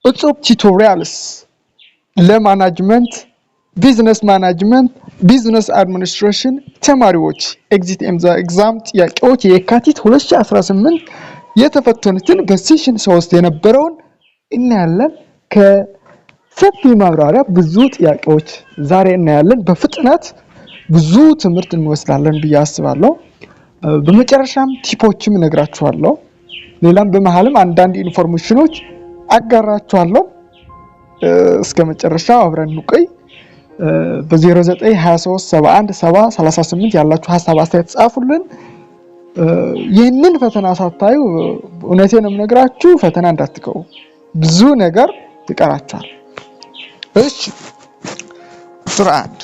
እጹብ Tutorials ለ management፣ business management፣ business administration ተማሪዎች exit exam ጥያቄዎች የካቲት 2018 የተፈተኑትን በ session 3 የነበረውን እናያለን። ከሰፊ ማብራሪያ ብዙ ጥያቄዎች ዛሬ እናያለን። በፍጥነት ብዙ ትምህርት እንወስዳለን ብዬ አስባለሁ። በመጨረሻም tip ኦችም እነግራችኋለሁ። ሌላም በመሀልም አንዳንድ information ኖች አጋራችኋለሁ። እስከ መጨረሻው አብረን እንቆይ። በ0923717038 ያላችሁ ሀሳብ አስተያየት ጻፉልን። ይህንን ፈተና ሳታዩ እውነቴን ነው የምነግራችሁ፣ ፈተና እንዳትገቡ፣ ብዙ ነገር ይቀራችኋል። እሺ፣ ቁጥር 1።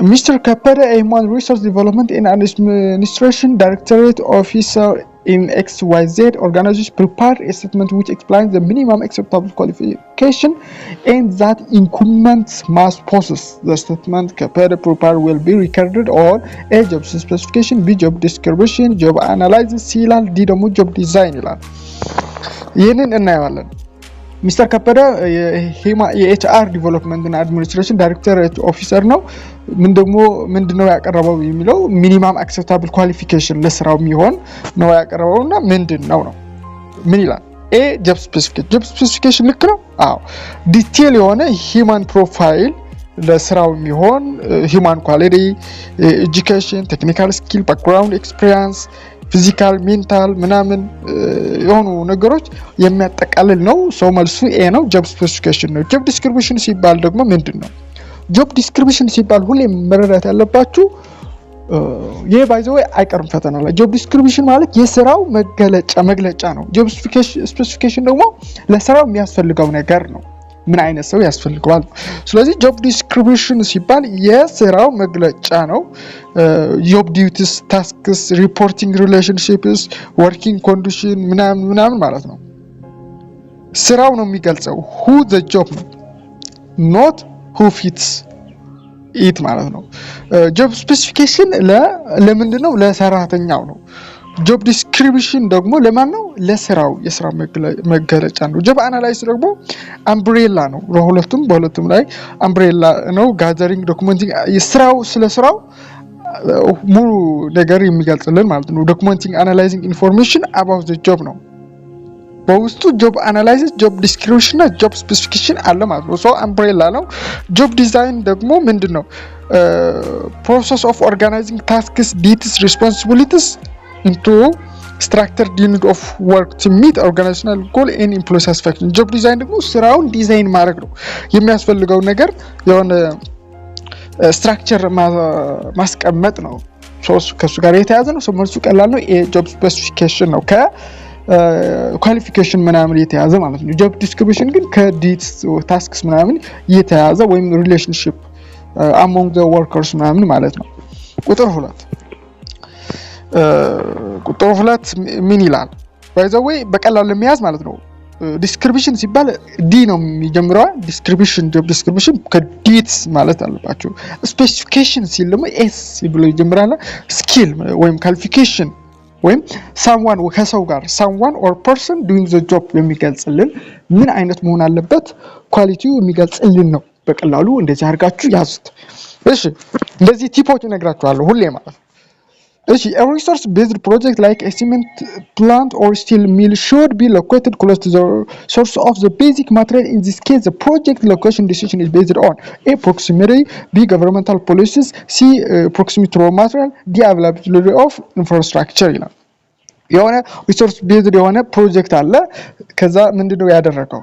ሚስተር ከበደ, a human resource development and administration directorate officer in XYZ organization, prepared a statement which explains the minimum acceptable qualification and that incumbents must possess. The statement ከበደ prepared will be recorded on A, job specification, B, job description, job analysis C ይላል፣ D ደግሞ job design ይላል። ይህንን እናየዋለን። ሚስተር ከበደ የ HR development እና administration directorate officer ነው። ምን ደግሞ ምንድነው ያቀረበው የሚለው minimum acceptable qualification ለስራው የሚሆን ነው ያቀረበው እና ምንድን ነው ነው ምን ይላል? A, job specification። Job specification ልክ ነው። አዎ፣ detail የሆነ human profile ለስራው የሚሆን human quality፣ education፣ technical skill፣ background experience፣ physical፣ mental ምናምን የሆኑ ነገሮች የሚያጠቃልል ነው። So መልሱ A ነው። Job specification ነው። Job description ሲባል ደግሞ ምንድን ነው? Job description ሲባል ሁሌም መረዳት ያለባችሁ ይህ by the way አይቀርም ፈተና ላይ። Job description ማለት የስራው መገለጫ መግለጫ ነው። Job specification ደግሞ ለስራው የሚያስፈልገው ነገር ነው። ምን አይነት ሰው ያስፈልገዋል። ስለዚህ job description ሲባል የስራው መግለጫ ነው። Job duties፣ tasks፣ reporting relationships፣ working condition ምናምን ምናምን ማለት ነው። ስራው ነው የሚገልጸው፣ who the job ነው፣ not who fits it ማለት ነው። Job specification ለምንድን ነው? ለሰራተኛው ነው። Job description ደግሞ ለማን ነው? ለስራው የስራ መገለጫ ነው። Job analysis ደግሞ umbrella ነው። ለሁለቱም በሁለቱም ላይ umbrella ነው። Gathering, documenting ስራው ስለ ስራው ሙሉ ነገር የሚገልጽልን ማለት ነው። Documenting, analyzing information about the job ነው። በውስጡ job analysis፣ job description እና job specification አለ ማለት ነው። So umbrella ነው። Job design ደግሞ ምንድን ነው? Process of organizing tasks, duties, responsibilities into structured unit of work to meet organizational goal and employee satisfaction። Job design ደግሞ ስራውን ዲዛይን ማድረግ ነው። የሚያስፈልገው ነገር የሆነ structure ማስቀመጥ ነው። ከእሱ ጋር የተያዘ ነው። መልሱ ቀላል ነው። Job specification ነው፣ ከ qualification ምናምን የተያዘ ማለት ነው። Job description ግን ከ duties, tasks ምናምን የተያዘ ወይም relationship among the workers ምናምን ማለት ነው። ቁጥር 2። ቁጥር 2 ምን ይላል? By the way በቀላሉ ለመያዝ ማለት ነው። Description ሲባል D ነው የሚጀምረው። Description, job description ከ duties ማለት አለባቸው። Specification ሲል ደግሞ S ብሎ ይጀምራል። Skill ወይም qualification ወይም someone ከሰው ጋር someone or person doing the job የሚገልጽልን ምን አይነት መሆን አለበት quality ው የሚገልጽልን ነው። በቀላሉ እንደዚህ አድርጋችሁ ያዙት። እሺ፣ እንደዚህ tip ኦች እነግራችኋለሁ ሁሌ ማለት ነው። እሺ፣ a resource based project like a cement plant or steel mill should be located close to the source of the basic material. In this case, the project location decision is based on A, proximity, B, governmental policies, C, proximity to raw material, D, availability of infrastructure ይላል። የሆነ resource based የሆነ ፕሮጀክት አለ። ከዛ ምንድነው ያደረገው?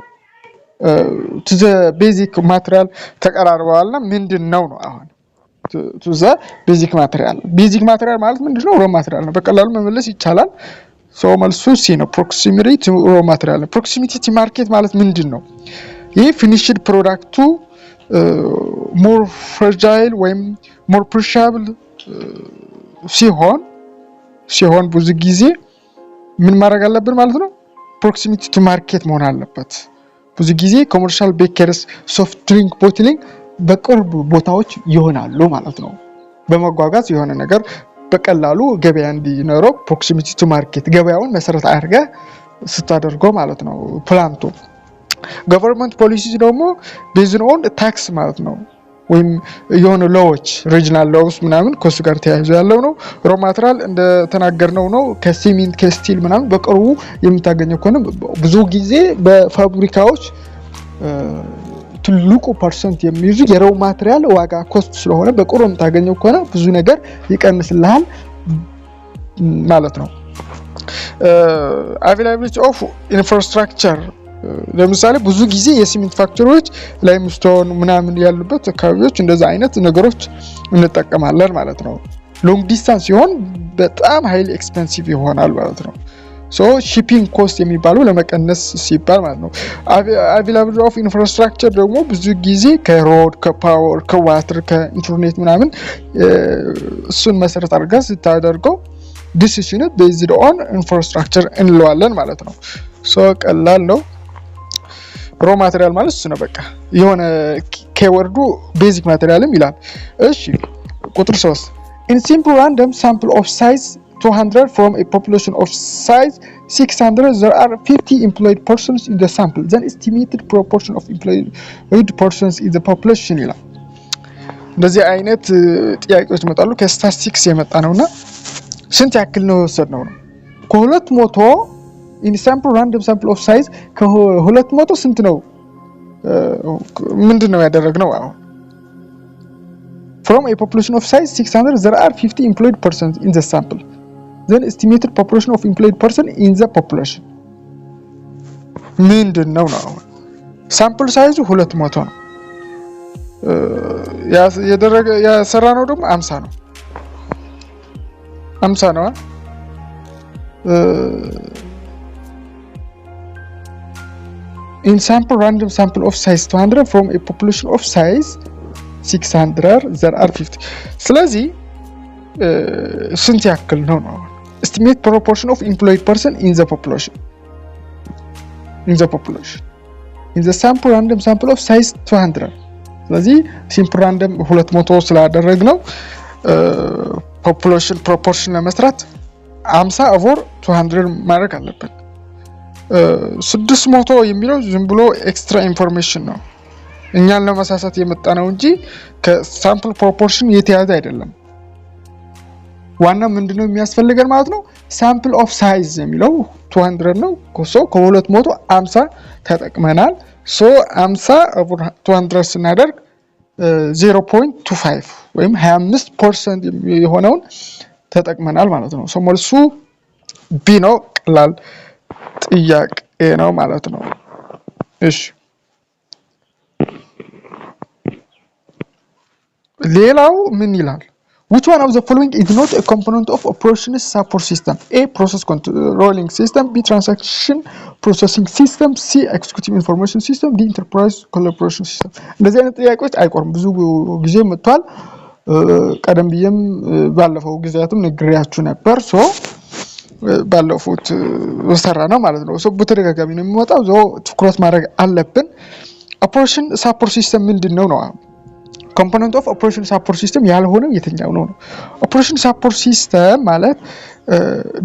To the basic material ተቀራርበዋልና ምንድን ነው ነው አሁን to the basic material። Basic material ማለት ምንድን ነው? Raw material ነው። በቀላሉ መመለስ ይቻላል። So መልሱ C ነው። Proximity to raw material ነው። Proximity to market ማለት ምንድን ነው? ይህ finished product ኡ more fragile ወይም more perishable ሲሆን ብዙ ጊዜ ምን ማድረግ አለብን ማለት ነው? Proximity to market መሆን አለበት። ብዙ ጊዜ commercial bakeries፣ soft drink bottling በቅርብ ቦታዎች ይሆናሉ ማለት ነው። በመጓጓዝ የሆነ ነገር በቀላሉ ገበያ እንዲኖረው proximity to market ገበያውን መሰረት አድርገህ ስታደርገው ማለት ነው plant ኡ። Government policy ደግሞ based on tax ማለት ነው፣ ወይም የሆኑ law ዎች፣ regional laws ምናምን ከሱ ጋር ተያይዞ ያለው ነው። Raw material እንደተናገርነው ነው። ከ cement፣ ከ steel ምናምን በቅርቡ የምታገኘው ከሆነ፣ ብዙ ጊዜ በፋብሪካዎች ትልቁ percent የሚይዙ የ raw material ዋጋ cost ስለሆነ በቅርቡ የምታገኘው ከሆነ ብዙ ነገር ይቀንስልሃል ማለት ነው። Availability of infrastructure፣ ለምሳሌ ብዙ ጊዜ የ cement factory ዎች limestone ምናምን ያሉበት አካባቢዎች እንደዛ አይነት ነገሮች እንጠቀማለን ማለት ነው። Long distance ሲሆን በጣም highly expensive ይሆናል ማለት ነው። So shipping cost የሚባለው ለመቀነስ ሲባል ማለት ነው። Availability of infrastructure ደግሞ ብዙ ጊዜ ከ road፣ ከ power፣ ከ water፣ ከኢንተርኔት ምናምን እሱን መሰረት አድርገህ ስታደርገው decision based on infrastructure እንለዋለን ማለት ነው። So ቀላል ነው። Raw material ማለት እሱ ነው። በቃ የሆነ keyword ኡ basic material ም ይላል። እሺ፣ ቁጥር 3፣ in simple random sample of size 200 from a population of size 600, there are 50 employed persons in the sample, then estimated proportion of employed persons in the population ይላል። እንደዚህ አይነት ጥያቄዎች ይመጣሉ። ከስታቲስቲክስ የመጣ ነውና ስንት ያክል ነው የወሰድነው ነው። ከ200 in sample random sample of size ከ200 ስንት ነው፣ ምንድን ነው ያደረግነው? አሁን from a population of size 600, there are 50 employed persons in the sample, then estimated proportion of employed person in the population ምንድን ነው ነው። አሁን sample size ኡ 200 ነው። የደረገ የሰራ ነው ደግሞ 50 ነው። 50 ነው። In sample random sample of size 200 from a population of size 600, there are 50። ስለዚህ ስንት ያክል ነው ነው፣ estimate proportion of employed person in the population in the sample random sample of size 200። ስለዚህ simple random 200 ስላደረግ ነው population proportion ለመስራት 50 over 200 ማድረግ አለብን። 600 የሚለው ዝም ብሎ extra information ነው። እኛን ለመሳሳት የመጣ ነው እንጂ ከ sample proportion የተያዘ አይደለም። ዋና ምንድነው የሚያስፈልገን ማለት ነው? Sample of size የሚለው 200 ነው። So ከ200 50 ተጠቅመናል። So 50 over 200 ስናደርግ 0.25 ወይም 25% የሆነውን ተጠቅመናል ማለት ነው። So መልሱ B ነው። ቀላል ጥያቄ ነው ማለት ነው። እሺ፣ ሌላው ምን ይላል? Which one of the following is not a component of operations support system? A. Process controlling system. B. Transaction processing system. C. Executive information system. D. Enterprise collaboration system. እንደዚህ አይነት ጥያቄዎች አይቆርም፣ ብዙ ጊዜ መጥቷል። ቀደም ብዬም ባለፈው ጊዜያትም ነግሬያችሁ ነበር። So ባለፉት ሰራ ነው ማለት ነው። So በተደጋጋሚ ነው የሚወጣው። So ትኩረት ማድረግ አለብን። Operation support system ምንድን ነው ነው? Component of operation support system ያልሆነው የትኛው ነው ነው? Operation support system ማለት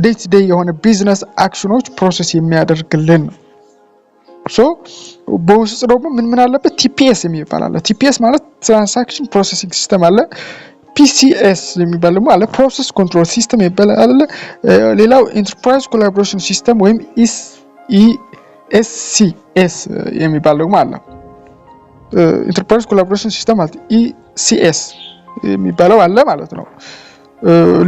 day to day የሆነ business action ኖች process የሚያደርግልን ነው። So በውስጥ ደግሞ ምን ምን አለበት? TPS የሚባል አለ። TPS ማለት transaction processing system አለ። PCS የሚባል ደግሞ አለ። Process control system የሚባል አለ። ሌላው enterprise collaboration system ወይም ESCS የሚባል ደግሞ አለ። Enterprise collaboration system ማለት ECS የሚባለው አለ ማለት ነው።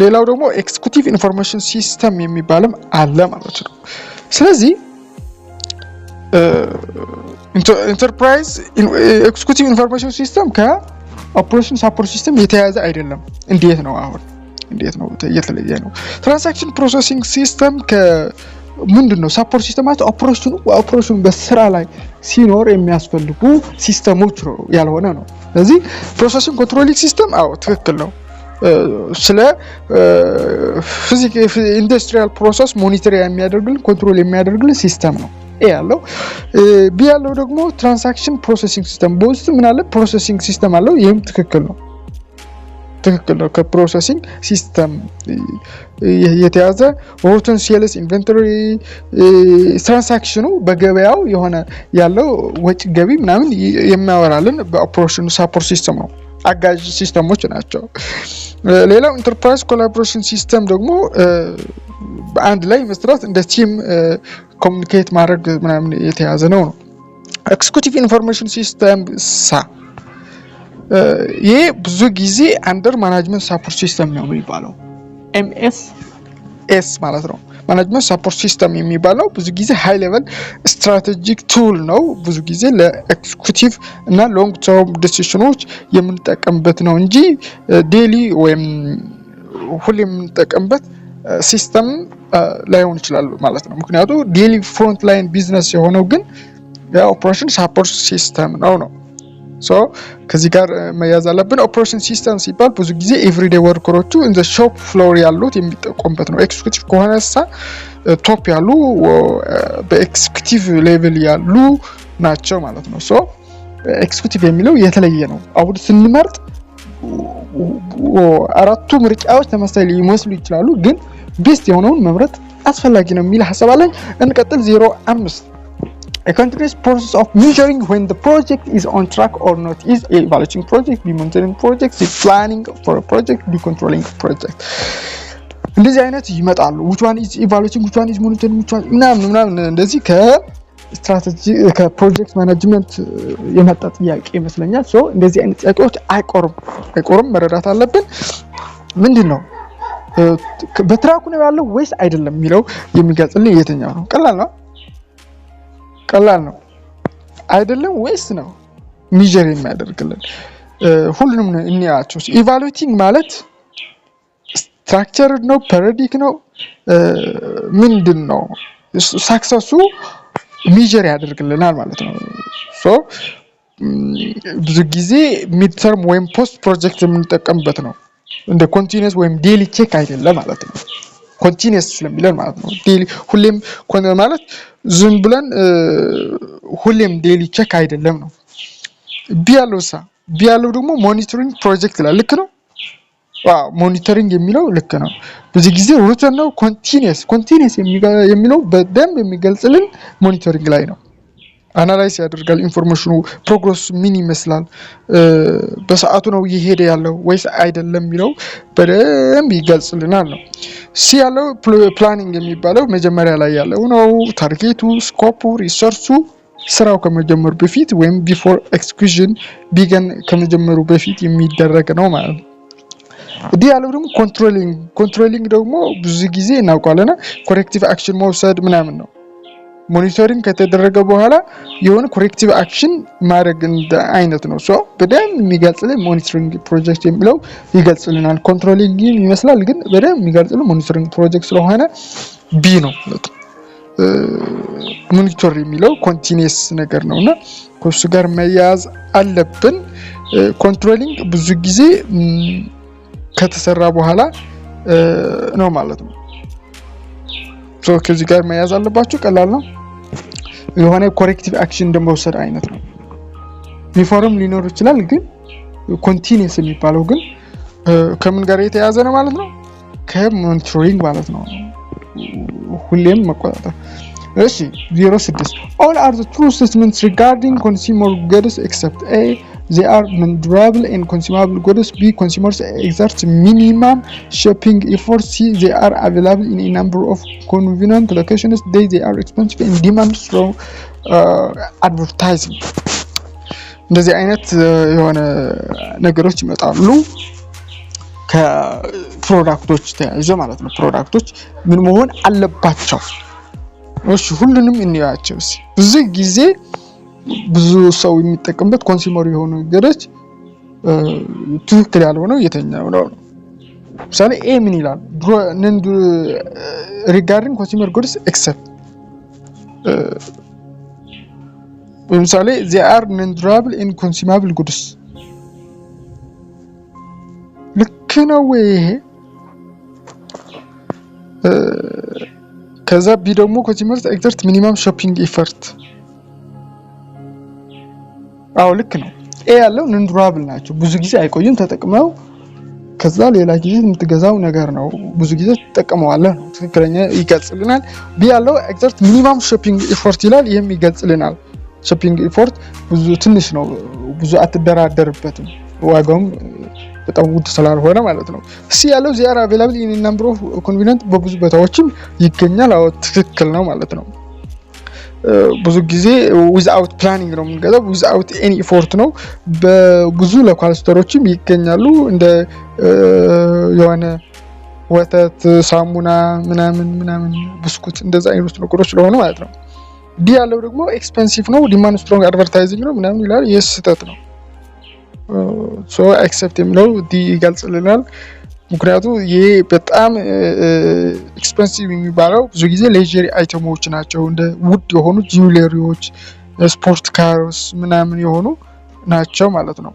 ሌላው ደግሞ executive information system የሚባልም አለ ማለት ነው። ስለዚህ enterprise executive information system ከ operation support system የተያያዘ አይደለም። እንዴት ነው አሁን? እንዴት ነው የተለየ ነው? Transaction processing system ምንድን ነው? Support system ማለት operation ኑ በስራ ላይ ሲኖር የሚያስፈልጉ system ኦች ነው ያልሆነ ነው። ስለዚህ processing controlling system አዎ ትክክል ነው። ስለ industrial process monitor የሚያደርግልን፣ control የሚያደርግልን system ነው A ያለው። B ያለው ደግሞ transaction processing system በውስጡ ምን አለ? Processing system አለው። ይህም ትክክል ነው። ትክክል ነው። ከ processing system የተያዘ routine sales፣ inventory transaction ኑ በገበያው የሆነ ያለው ወጪ ገቢ ምናምን የሚያወራልን በ operation support system ነው። አጋዥ system ኦች ናቸው። ሌላው enterprise collaboration system ደግሞ በአንድ ላይ መስራት፣ እንደ team communicate ማድረግ ምናምን የተያዘ ነው። Executive information system ሳ ይሄ ብዙ ጊዜ under management support system ነው የሚባለው፣ MSS ማለት ነው። Management support system የሚባለው ብዙ ጊዜ high level strategic tool ነው። ብዙ ጊዜ ለ executive እና long term decision ኖች የምንጠቀምበት ነው እንጂ daily ወይም ሁሌ የምንጠቀምበት system ላይሆን ይችላል ማለት ነው። ምክንያቱ daily front line business የሆነው ግን የ operation support system ነው። So ከዚህ ጋር መያዝ አለብን። Operation system ሲባል ብዙ ጊዜ everyday worker ኦቹ in shop floor ያሉት የሚጠቀሙበት ነው። Executive ከሆነ ሳ top ያሉ፣ በ executive level ያሉ ናቸው ማለት ነው። So executive የሚለው የተለየ ነው። አሁን ስንመርጥ አራቱ ምርጫዎች ተመሳሳይ ሊመስሉ ይችላሉ፣ ግን best የሆነውን መምረጥ አስፈላጊ ነው የሚል ሀሳብ አለኝ። እንቀጥል። 05. A continuous process of measuring when the project is on track or not is A. Evaluating project, B. Monitoring project, C. Planning for a project, D. Controlling project. እንደዚህ አይነት ይመጣሉ። Which one is evaluating, which one is monitoring, which one ምናምን ምናምን፣ እንደዚህ ከ strategy ከ project management የመጣ ጥያቄ ይመስለኛል። So እንደዚህ አይነት ጥያቄዎች አይቆርም አይቆርም፣ መረዳት አለብን። ምንድን ነው፣ በ track ኡ ነው ያለው ወይስ አይደለም የሚለው የሚገልጽልን የትኛው ነው? ቀላል ነው፣ ቀላል ነው። አይደለም ወይስ ነው measure የሚያደርግልን? ሁሉንም እንያቸው። Evaluating ማለት structured ነው፣ periodic ነው፣ ምንድን ነው? Success ኡ measure ያደርግልናል ማለት ነው። So ብዙ ጊዜ midterm ወይም post project የምንጠቀምበት ነው። እንደ continuous ወይም daily check አይደለም ማለት ነው። Continuous ስለሚለን ማለት ነው። Daily ሁሌም ማለት ዝም ብለን ሁሌም daily check አይደለም ነው። B ያለው ሳ፣ B ያለው ደግሞ monitoring project ይላል። ልክ ነው። Monitoring የሚለው ልክ ነው። ብዙ ጊዜ routine ነው። Continuous የሚለው በደንብ የሚገልጽልን monitoring ላይ ነው። Analyze ያደርጋል information ኑ፣ progress ምን ይመስላል፣ በሰዓቱ ነው እየሄደ ያለው ወይስ አይደለም የሚለው በደንብ ይገልጽልናል ነው። C ያለው planning የሚባለው መጀመሪያ ላይ ያለው ነው። Target ኡ፣ scope ኡ፣ resource ኡ ስራው ከመጀመሩ በፊት ወይም before execution begin ከመጀመሩ በፊት የሚደረግ ነው ማለት ነው። D ያለው ደግሞ controlling። Controlling ደግሞ ብዙ ጊዜ እናውቀዋለን፣ corrective action መውሰድ ምናምን ነው። Monitoring ከተደረገ በኋላ የሆነ corrective action ማድረግ እንደ አይነት ነው። So በደንብ የሚገልጽልን monitoring project የሚለው ይገልጽልናል። Controlling ይመስላል፣ ግን በደንብ የሚገልጽልን monitoring project ስለሆነ B ነው ማለት ነው። Monitor የሚለው continuous ነገር ነው እና ከእሱ ጋር መያያዝ አለብን። Controlling ብዙ ጊዜ ከተሰራ በኋላ ነው ማለት ነው። ከዚህ ጋር መያዝ አለባችሁ። ቀላል ነው። የሆነ corrective action እንደመውሰድ አይነት ነው። Before ም ሊኖር ይችላል፣ ግን continuous የሚባለው ግን ከምን ጋር የተያያዘ ነው ማለት ነው? ከ monitoring ማለት ነው። ሁሌም መቆጣጠር። እሺ፣ 06. All are the true statements regarding consumer goods except: A. They are non-durable and consumable goods. B. Consumers exert minimum shopping effort. C. They are available in a number of convenient locations. D. They are expensive and demand strong advertising. እንደዚህ አይነት የሆነ ነገሮች ይመጣሉ ከ product ኦች ተያይዞ ማለት ነው። Product ኦች ምን መሆን አለባቸው? እሺ፣ ሁሉንም እንያቸው። ብዙ ጊዜ ብዙ ሰው የሚጠቀምበት consumer የሆኑ ነገሮች ትክክል ያልሆነው የትኛው ነው? ምሳሌ A ምን ይላል? Regarding consumer goods except ለምሳሌ they are non durable and consumable goods ልክ ነው ወይ ይሄ? ከዛ B ደግሞ consumers exert minimum shopping effort። አዎ፣ ልክ ነው። A ያለው non durable ናቸው፣ ብዙ ጊዜ አይቆዩም፣ ተጠቅመው ከዛ ሌላ ጊዜ የምትገዛው ነገር ነው። ብዙ ጊዜ ትጠቀመዋለህ ነው። ትክክለኛ ይገልጽልናል። B ያለው exert minimum shopping effort ይላል። ይህም ይገልጽልናል። Shopping effort ብዙ ትንሽ ነው፣ ብዙ አትደራደርበትም። ዋጋውም በጣም ውድ ስላልሆነ ማለት ነው። C ያለው they are available in number of convenient፣ በብዙ ቦታዎችም ይገኛል። አዎ፣ ትክክል ነው ማለት ነው። ብዙ ጊዜ without planning ነው የምንገዛው፣ without any effort ነው። በብዙ local store ኦችም ይገኛሉ፣ እንደ የሆነ ወተት፣ ሳሙና ምናምን ምናምን፣ ብስኩት እንደዛ አይነት ነገሮች ስለሆኑ ማለት ነው። D ያለው ደግሞ expensive ነው፣ demand strong advertising ነው ምናምን ይላል። ይህ ስህተት ነው። So except የሚለው D ይገልጽልናል። ምክንያቱ ይሄ በጣም expensive የሚባለው ብዙ ጊዜ luxury item ኦች ናቸው። እንደ ውድ የሆኑ jewelry ዎች፣ sport cars ምናምን የሆኑ ናቸው ማለት ነው።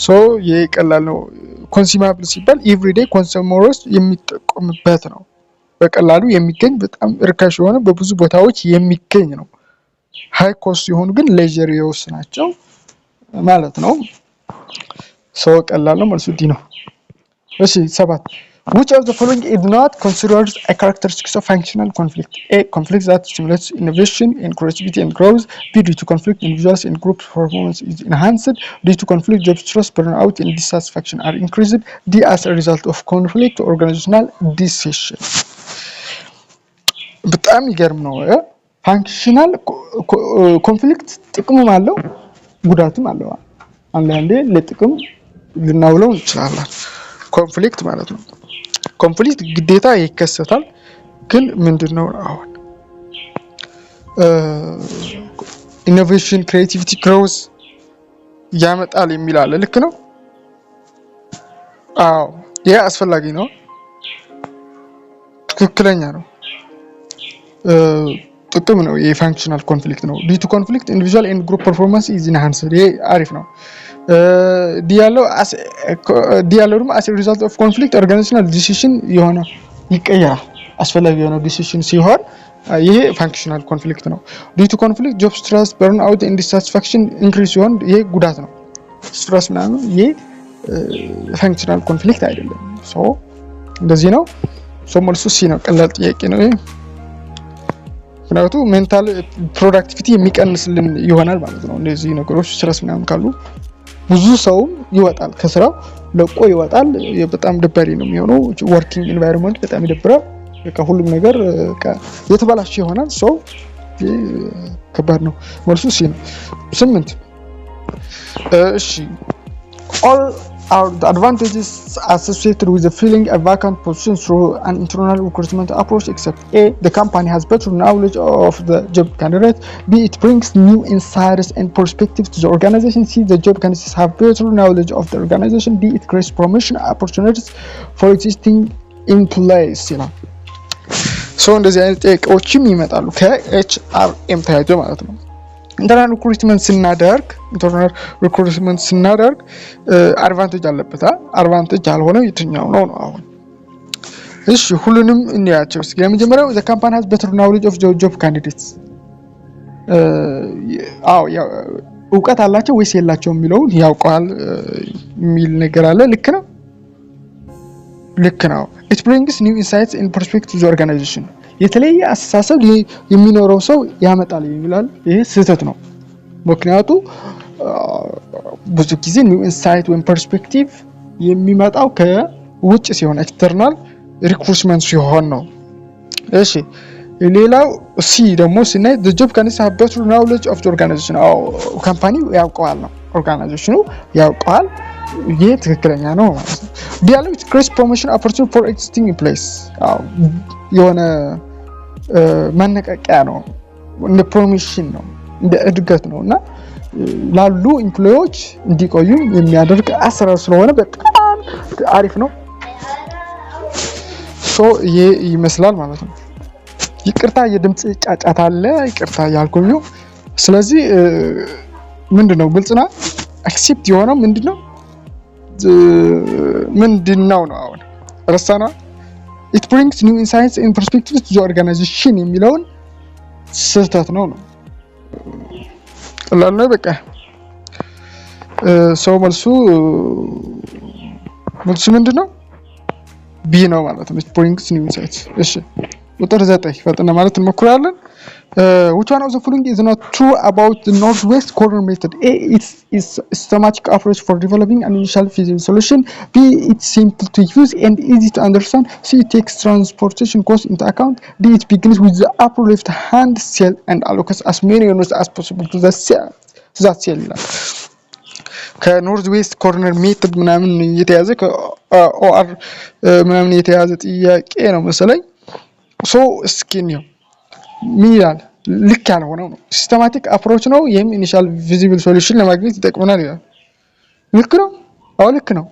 So ይሄ ቀላል ነው። Consumable ሲባል everyday consumers የሚጠቀሙበት ነው። በቀላሉ የሚገኝ፣ በጣም ርካሽ የሆነ፣ በብዙ ቦታዎች የሚገኝ ነው። High cost የሆኑ ግን luxury ዎች ናቸው ማለት ነው። So ቀላል ነው። መልሱ D ነው። እሺ፣ ሰባት። Which of the following is not considered a characteristics of functional conflict? A. Conflict that stimulates innovation and creativity and growth. B. Due to conflict, individuals and group performance is enhanced. Due to conflict, job stress, burnout, and dissatisfaction are increased. D. As a result of conflict, organizational decision. በጣም ይገርም ነው። Functional conflict ጥቅምም አለው፣ ጉዳትም አለው። አንዳንዴ ለጥቅም ልናውለው እንችላለን። Conflict ማለት ነው። Conflict ግዴታ ይከሰታል። ግን ምንድን ነው አሁን innovation፣ creativity፣ growth ያመጣል የሚል አለ። ልክ ነው። አዎ፣ ይሄ አስፈላጊ ነው። ትክክለኛ ነው። ጥቅም ነው። የ functional conflict ነው። Due to conflict, individual and group performance is enhanced። ይሄ አሪፍ ነው። D ያለው ደግሞ as result of conflict, organizational decision የሆነ ይቀየራል። አስፈላጊ የሆነ decision ሲሆን ይሄ functional conflict ነው። Due to conflict, job stress, burnout and dissatisfaction increase ሲሆን ይሄ ጉዳት ነው። Stress ምናምን ይሄ functional conflict አይደለም። So እንደዚህ ነው። So መልሱ C ነው። ቀላል ጥያቄ ነው ይሄ። ምክንያቱ mental productivity የሚቀንስልን ይሆናል ማለት ነው። እነዚህ ነገሮች stress ምናምን ካሉ ብዙ ሰውም ይወጣል፣ ከስራው ለቆ ይወጣል። በጣም ደባሪ ነው የሚሆነው። Working environment በጣም ይደብራል። በቃ ሁሉም ነገር የተበላሸ ይሆናል። So ከባድ ነው። መልሱ C ነው። ስምንት። እሺ። All are the advantages associated with the filling a vacant position through an internal recruitment approach except: A. The company has better knowledge of the job candidate. B. It brings new insights and perspectives to the organization. C. The job candidates have better knowledge of the organization. D. It creates promotion opportunities for existing employees ይላል። So እንደዚህ አይነት ጥያቄዎችም ይመጣሉ ከ HRM ተያይዞ ማለት ነው። Internal recruitment ስናደርግ advantage አለበት። Advantage ያልሆነው የትኛው ነው ነው አሁን። እሺ፣ ሁሉንም እንያቸው እስኪ። የመጀመሪያው the company has better knowledge of job candidates። አዎ፣ እውቀት አላቸው ወይስ የላቸውም የሚለውን ያውቀዋል የሚል ነገር አለ። ልክ ነው፣ ልክ ነው። It brings new insights and perspective to organization፣ የተለየ አስተሳሰብ የሚኖረው ሰው ያመጣል ይላል። ይሄ ስህተት ነው። ምክንያቱ ብዙ ጊዜ new insight ወይም perspective የሚመጣው ከውጭ ሲሆን፣ external recruitment ሲሆን ነው። እሺ፣ ሌላው C ደግሞ ስናይ job candidates have better knowledge of organization፣ company ው ያውቀዋል ነው፣ organization ኑ ያውቀዋል። ይህ ትክክለኛ ነው ማለት ነው። D ያለው creates promotion opportunity for existing employees፣ የሆነ ማነቃቂያ ነው፣ እንደ promotion ነው፣ እንደ እድገት ነው እና ላሉ employee ዎች እንዲቆዩ የሚያደርግ አሰራር ስለሆነ በጣም አሪፍ ነው። So ይሄ ይመስላል ማለት ነው። ይቅርታ፣ የድምፅ ጫጫታ አለ፣ ይቅርታ ያልኩኝ ነው። ስለዚህ ምንድን ነው፣ ግልጽ ነው። Except የሆነው ምንድን ነው? ምንድን ነው ነው አሁን ረሳነው። It brings new insights and perspectives to organization የሚለውን ስህተት ነው ነው። ቀላል ነው። በቃ so መልሱ መልሱ ምንድን ነው? B ነው ማለት ነው። Brings new insight። እሺ፣ ቁጥር 9 ፈጥነ ማለት እንሞክራለን። Which one of the following is not true about the northwest corner method? A. It's is systematic approach for developing an initial feasible solution. B. It's simple to use and easy to understand. C. It takes transportation cost into account. D. It begins with the upper left hand cell and allocates as many units as possible to the cell to that cell ይላል። ከ north west corner method ምናምን እየተያዘ፣ ከ OR ምናምን የተያዘ ጥያቄ ነው መሰለኝ። So እስኪ እንየው ምን ይላል? ልክ ያልሆነው ነው። Systematic approach ነው። ይህም initial feasible solution ለማግኘት ይጠቅመናል ይላል። ልክ ነው። አዎ፣ ልክ ነው።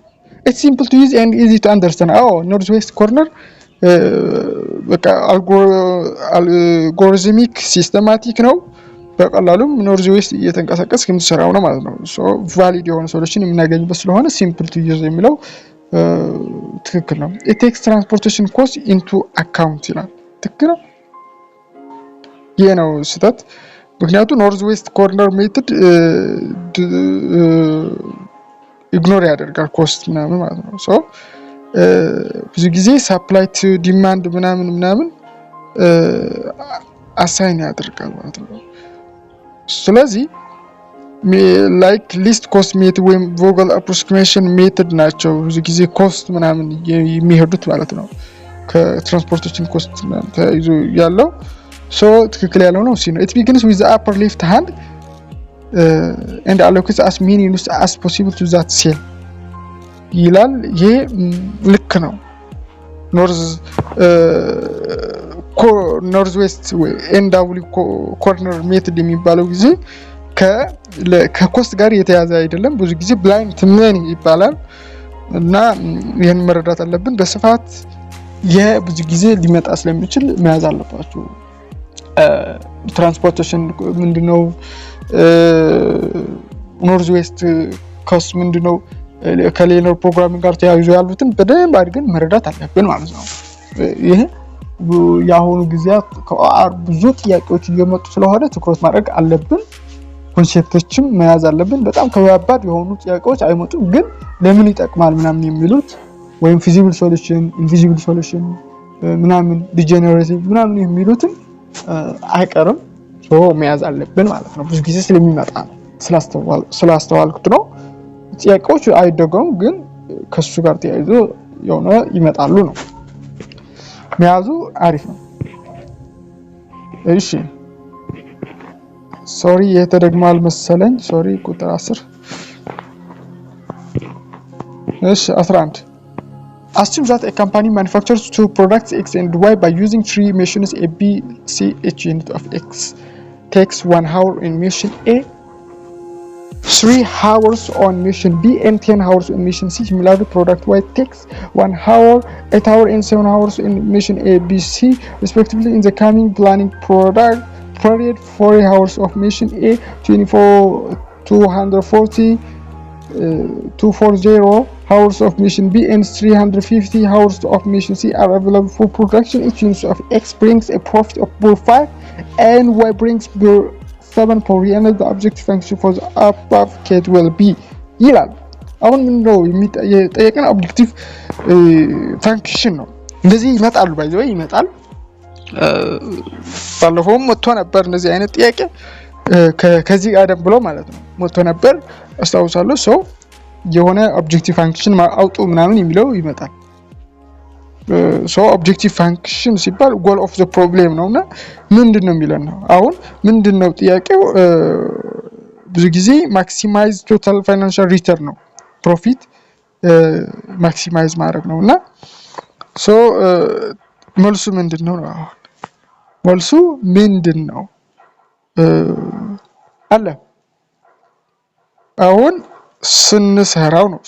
It's simple to use and easy to understand። አዎ፣ north west corner በቃ algorithmic systematic ነው። በቀላሉም north west እየተንቀሳቀስ የምትሰራው ነው ማለት ነው። Valid የሆነ solution የምናገኝበት ስለሆነ simple to use የሚለው ትክክል ነው። It takes transportation cost into account ይላል። ትክክል ነው። ይህ ነው ስህተት። ምክንያቱም north west corner method ignore ያደርጋል cost ምናምን ማለት ነው። So ብዙ ጊዜ supply to demand ምናምን ምናምን assign ያደርጋል ማለት ነው። ስለዚህ like least cost method ወይም Vogel approximation method ናቸው ብዙ ጊዜ cost ምናምን የሚሄዱት ማለት ነው። ከ transportation cost ተያይዞ ያለው። So ትክክል ያለው ነው C ነው። It begins with upper left hand and allocates as many units as possible to that cell ይላል። ይሄ ልክ ነው። North west NW corner method የሚባለው ጊዜ ከ cost ጋር የተያዘ አይደለም። ብዙ ጊዜ blind to many ይባላል እና ይህን መረዳት አለብን በስፋት። ይህ ብዙ ጊዜ ሊመጣ ስለሚችል መያዝ አለባችሁ። Transportation ምንድነው? North west cost ምንድነው? ከ linear programming ጋር ተያይዞ ያሉትን በደንብ አድርገን መረዳት አለብን ማለት ነው። ይህ የአሁኑ ጊዜያት ብዙ ጥያቄዎች እየመጡ ስለሆነ ትኩረት ማድረግ አለብን። Concept ኦችም መያዝ አለብን። በጣም ከባባድ የሆኑ ጥያቄዎች አይመጡም፣ ግን ለምን ይጠቅማል ምናምን የሚሉት ወይም feasible solution፣ infeasible solution ምናምን፣ degenerative ምናምን የሚሉትን አይቀርም መያዝ አለብን ማለት ነው። ብዙ ጊዜ ስለሚመጣ ነው፣ ስላስተዋልኩት ነው። ጥያቄዎች አይደገሙም፣ ግን ከሱ ጋር ተያይዞ የሆነ ይመጣሉ ነው። መያዙ አሪፍ ነው። እሺ፣ sorry፣ የተደግሟል መሰለኝ። Sorry፣ ቁጥር 10። እሺ፣ 11. Assume that a company manufactures two products, X and Y, by using three machines A, B, C. Each unit of X takes 1 hour in machine A, 3 hours on machine B and 10 hours in machine C. Similarly, product Y takes 1 hour, 8 hour and 7 hours in machine A, B, C, respectively. In the coming planning product period, 40 hours of machine A, 24 240 240 hours of machine B and 350 hours of machine C are available for production. Each unit of X brings a profit of birr 5 and Y brings birr 7 per unit. The objective function for the above case will be ይላል። አሁን ምንድነው የጠየቀን? Objective function ነው። እንደዚህ ይመጣሉ፣ by the way ይመጣል። ባለፈውም መጥቶ ነበር እንደዚህ አይነት ጥያቄ፣ ከዚህ ቀደም ብሎ ማለት ነው መጥቶ ነበር አስታውሳለሁ። So የሆነ objective function አውጡ ምናምን የሚለው ይመጣል። So objective function ሲባል goal of the problem ነው እና ምንድን ነው የሚለን ነው። አሁን ምንድን ነው ጥያቄው? ብዙ ጊዜ maximize total financial return ነው፣ profit maximize ማድረግ ነው። እና so መልሱ ምንድን ነው? አሁን መልሱ ምንድን ነው አለ። አሁን ስንሰራው ነው፣